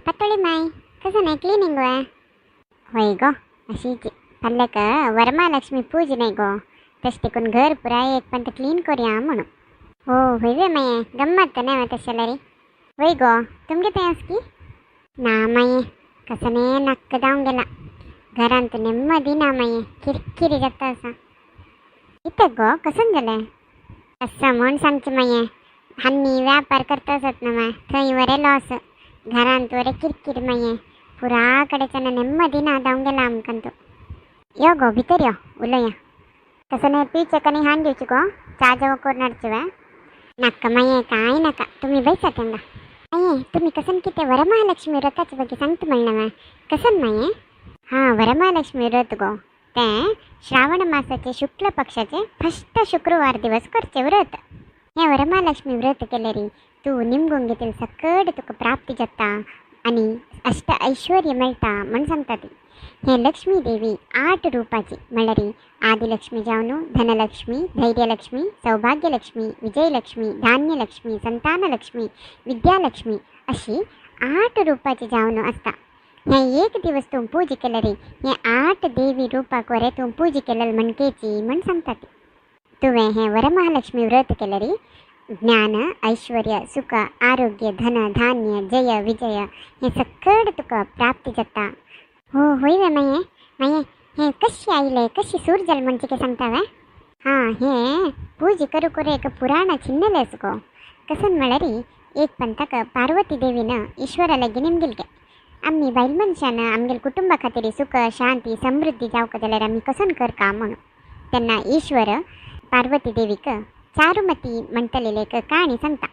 पत्तोळी माय कसं नाही क्लिनिंग वे? होय गो, अशीच फाल्याक वरमालक्ष्मी पूज नाही गो, तशें देखून घर पुराय एक पंत क्लीन करूया म्हणून. हो होय वे माये, गम्मत नाही तशें जाल्यार. वय गो, तुमगे थंय आस की ना माये? कसं नक्क जावन गेला, घरांत नेम्मदी ना माये, किरकिरी जाता आसा. कित्याक गो, कसन जालें? कसं म्हूण सांगचें माये, हान्नी व्यापार करता आसत ना माय, थंय वरे लॉस, घरांत वरे किरकिर माये, पुरा कडेच्यान नेम्मदी ना जावन गेला आमकां. तूं यो गो, भितर यो, उलोवया. तसं नाही पिवचें आनी हाण दिवची गो, चा जेवण करून हाडची वे? नाका माये, काय नाका, तुम्ही बैसा तेंगा. माये, तुम्ही कसन कितें वरमहालक्ष्मी व्रताचे ಬಗ್ಗೆ सांगता म्हणलें वे, कसन माये? हां, वरमहालक्ष्मी व्रत गो तें श्रावण मासाचे शुक्ल पक्षाचे फस्ट शुक्रवार दिवस करचे व्रत. हें वरमहालक्ष्मी व्रत केल्यारी तूं निमगून घेतील सकट तुका प्राप्ती जाता आनी अष्ट ऐश्वर्य मेळटा म्हण सांगता ती. हें लक्ष्मी देवी 8 रूपाची, म्हणल्यार आदिलक्ष्मी जावन धनलक्ष्मी, धैर्यलक्ष्मी, सौभाग्यलक्ष्मी, विजयलक्ष्मी, धान्यलक्ष्मी, संतानलक्ष्मी, विद्यालक्ष्मी अशी 8 रूपाची जावन आसता. हें एक दिवस तूं पूजा केल्यार हें 8 देवी रूपाक वरे तूं पूजा केल्यार म्हणकेची म्हण सांगता ती. तुवें हें वरमहालक्ष्मी व्रत केल्यार ज्ञान, ऐश्वर्य, सुख, आरोग्य, धन, धान्य, जय, विजय हें सकट तुका प्राप्ती जाता. हो होय वे माये? माये, हें कशें आयलें, कशें सूर जालें म्हणचें कितें सांगता वे? हां, हें पूजा करू करू एक पुराण चिन्नलें आसा गो. कसन म्हळ्यार एक पंताक पार्वती देवीन ईश्वरा लागीं निमगिलगे, आमी बायल मनशान आमगेले कुटुंबा खातीर सुख, शांती, समृद्धी जावंक जाल्यार आमी कसन करका म्हणून. तेन्ना ईश्वर पार्वती देवीक चारुमती म्हणटलेली एक काणी सांगता.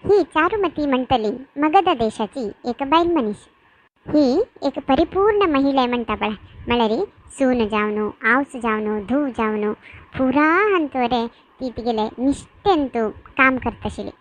ही चारुमती म्हणटली मगध देशाची एक बायल मनीस. ही एक परिपूर्ण महिला म्हणटा पळय, म्हळ्यार सून जावन, आवस जावन, धूव जावन पुरा हांतवरे ती तिगेले निश्ठेन तूं काम करता आशिल्ली.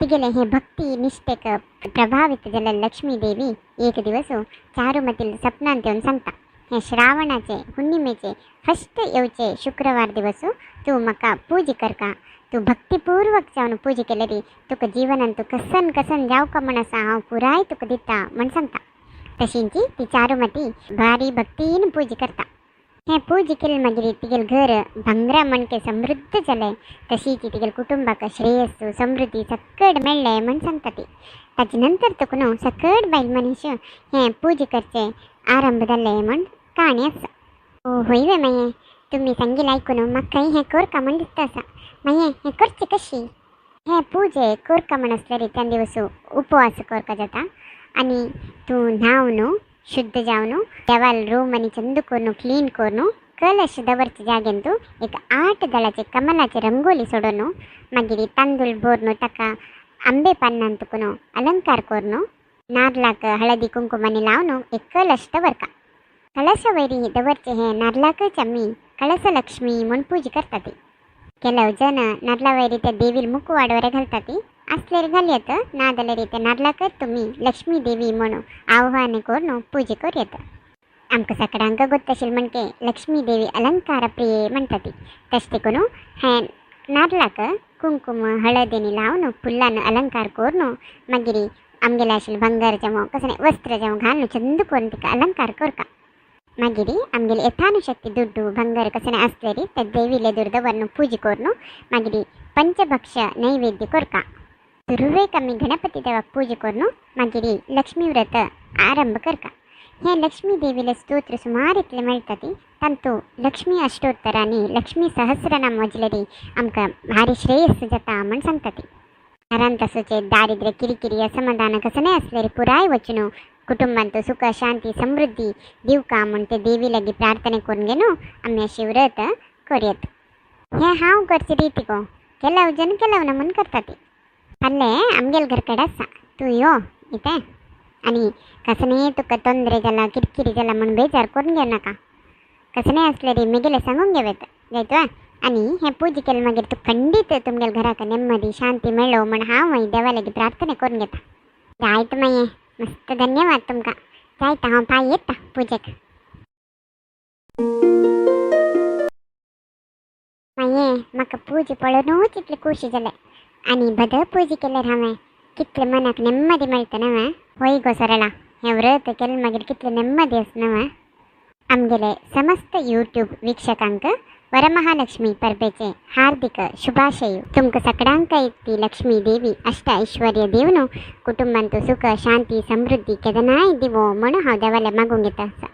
तिगेले हे भक्ती निश्ठेक प्रभावित जाल्ले लक्ष्मी देवी एक दिवस चारुमतील सपनांत येवन सांगता, हे श्रावणाचे हुन्निमेचे फस्ट येवचे शुक्रवार दिवस तूं म्हाका पूजा करका. तूं भक्तिपूर्वक जावन पूजा केल्यार तुका जिवनांत कसन कसन जावका म्हण आसा हांव पुराय तुका दिता म्हण सांगता. तशींची ती चारुमती भारी भक्तीन पूजा करता. हें पूजा केले मागीर तिगेलें घर भांगरा म्हणके समृद्ध जालें. तशीच तिगेले कुटुंबाक श्रेयस, समृद्धी सकट मेळ्ळें म्हण सांगता ती. ताजे नंतर तुका न्हू सकट बायल मनीस हें पूजा करचें आरंभ जालें म्हण काणी आसा. ओ होय वे माये, तुमी सांगिल्लें आयकून म्हाकाय हें करका म्हण दिसता आसा. माये, हें करचें कशी? हें पूजे करका म्हण आसल्यार त्या दिवस उपवास करका जाता आनी तूं न्हावन शुद्ध जावन देवाल रूम आनी चंद करून क्लीन करून कलश दवरचे जाग्यान तूं एक 8 दळाचे कमलाचे रंगोली सोडून मागीर तांदूळ भरून ताका आंबे पानान तुका न्हू अलंकार करून नारलाक हळदी कुंकुमानी लावन एक कलश दवरका. कळश वयरी दवरचे हे नारलाकच आमी कळसलक्ष्मी म्हूण पूजा करता ती. ಕೆಲವು ಜನ नारला वयरी त्या देवील मुखवाड वरे घालता ती, आसल्यार घालयत, ना जाल्यार त्या नारलाकच तुमी लक्ष्मी देवी म्हणून आव्हान करून पूजा करूं येता. आमकां सगळ्यांक गोत्त आशिल्लें म्हणके लक्ष्मी देवी अलंकार प्रिये म्हणटा ती. तशें देखून हें नारलाक कुंकुम हळदीनी लावन फुलान अलंकार करून मागीर आमगेलें आशिल्लें भांगर जावं कसलें वस्त्र जावं घालून चंद करून तिका अलंकार करता. मागीर आमगेले यथानुशक्ती दुड्डू भांगर कसलें आसल्यार त्या देवीले दूर दवरून पूजा करून मागीर पंचभक्ष नैवेद्य करता. सुरवेक आमी गणपती देवाक पूजा करून मागीर लक्ष्मी व्रत आरंभ करता. हें लक्ष्मी देवीले स्तोत्र सुमार इतलें मेळटा ती. तांतू लक्ष्मी अष्टोत्तर आनी लक्ष्मी सहस्रनाम वाजल्यार आमकां भारी श्रेयस जाता म्हण सांगता ती. घरांत आसूचे दारिद्र्य, किरकिरी, असमाधान कसलें आसल्यार पुराय वचून कुटुंबांत सुख, शांती, समृद्धी दिवका म्हूण ते देवी लागीं प्रार्थना करून घेवन आमी अशें व्रत करूयात. हें हांव करचे रिती गो, केलाव जन केलाव ना म्हूण करता ती. फाल्यां आमगेले घर कडेन आसा, तूं यो इतें आनी कसलेंय तुका तोंदरे जाला, किरकिरी जाला म्हूण बेजार करून घेवं नाका. कसलेंय आसल्यार मेगेलें सांगून घेवं जायत वा. आनी हें पूजा केलें मागीर तूं खंडीत तुमगेल्या घराक नेम्मदी शांती मेळो म्हण हांव मागीर देवा लागीं प्रार्थना करून घेता. जायत मागीर, मस्त धन्यवाद तुमकां. जायत, हांव पांय येता पुजेक. मागीर म्हाका पूजा पळोवनूच इतलें खोशी जालें आनी भद पूजा केल्यार हांवें कितलें मनाक नेम्मदी मेळटा न्हू. होय गो सरळा, हें व्रत केलें मागीर कितलें नेम्मदी आसा न्हू. आमगेले समस्त यूट्यूब वीक्षकांक वरमहालक्ष्मी परबेचे हार्दिक शुभाशय. तुमकां सगळ्यांकय ती लक्ष्मी देवी अष्ट ऐश्वर्य दिवन कुटुंबांत सुख, शांती, समृद्धी केदनाय दिवो म्हणून हांव देवाले मागूंक घेता आसा.